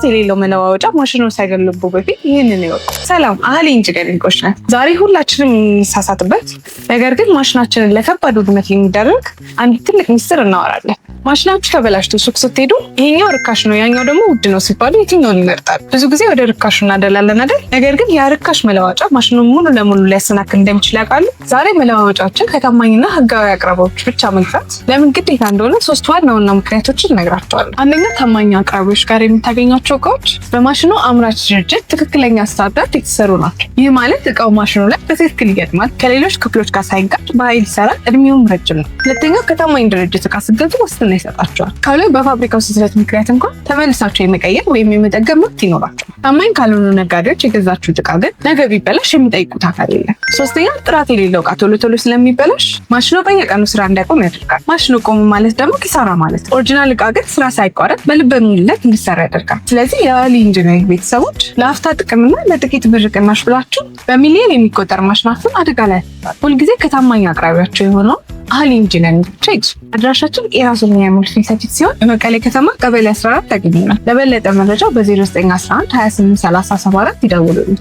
ጥራት የሌለው መለዋወጫ ማሽኑን ሳይገለቡ በፊት ይህንን ይወቁ። ሰላም፣ አህሊ ኢንጂነሪንጎች ነን። ዛሬ ሁላችንም የምንሳሳትበት ነገር ግን ማሽናችንን ለከባድ ውድመት የሚደረግ አንድ ትልቅ ሚስጥር እናወራለን። ማሽናችሁ ተበላሽቶ ሱቅ ስትሄዱ ይሄኛው ርካሽ ነው፣ ያኛው ደግሞ ውድ ነው ሲባሉ የትኛውን ይመርጣሉ? ብዙ ጊዜ ወደ ርካሹ እናደላለን አይደል? ነገር ግን ያ ርካሽ መለዋወጫ ማሽኑን ሙሉ ለሙሉ ሊያሰናክል እንደሚችል ያውቃሉ? ዛሬ መለዋወጫዎችን ከታማኝና ህጋዊ አቅራቢዎች ብቻ መግዛት ለምን ግዴታ እንደሆነ ሶስት ዋና ዋና ምክንያቶችን እነግራቸዋለሁ። አንደኛ፣ ታማኝ አቅራቢዎች ጋር የምታገኟቸው እቃዎች በማሽኑ አምራች ድርጅት ትክክለኛ ስታንዳርድ የተሰሩ ናቸው። ይህ ማለት እቃው ማሽኑ ላይ በትክክል ይገጥማል፣ ከሌሎች ክፍሎች ጋር ሳይጋጭ በኃይል ይሰራል፣ እድሜውም ረጅም ነው። ሁለተኛው፣ ከታማኝ ድርጅት እቃ ስትገዙ ዋስትና ይሰጣቸዋል። ካለ በፋብሪካው ስህተት ምክንያት እንኳን ተመልሳቸው የመቀየር ወይም የመጠገን መብት ይኖራቸዋል። ታማኝ ካልሆኑ ነጋዴዎች የገዛችሁት እቃ ግን ነገ ቢበላሽ የሚጠይቁት አካል የለም። ሶስተኛ፣ ጥራት የሌለው እቃ ቶሎ ቶሎ ስለሚበላሽ ማሽኑ በየቀኑ ስራ እንዲያቆም ያደርጋል። ማሽኑ ቆሙ ማለት ደግሞ ኪሳራ ማለት ነው። Original እቃ ግን ስራ ሳይቋረጥ በልበ ሙሉነት እንዲሰራ ያደርጋል። ስለዚህ የአህሊ ኢንጂነሪንግ ቤተሰቦች፣ ለአፍታ ጥቅምና ለጥቂት ብር ቅናሽ ብላችሁ በሚሊዮን የሚቆጠር ማሽናችሁን አደጋ ላይ ሁልጊዜ ከታማኝ አቅራቢያቸው የሆነው አህሊ ኢንጂነሪንግ ብቻ ይግዙ። አድራሻችን ቄራ ሶስተኛ ሞል ፊት ለፊት ሲሆን በመቀሌ ከተማ ቀበሌ 14 ያገኙናል። ለበለጠ መረጃ በ0911 28 30 74 ይደውሉልን።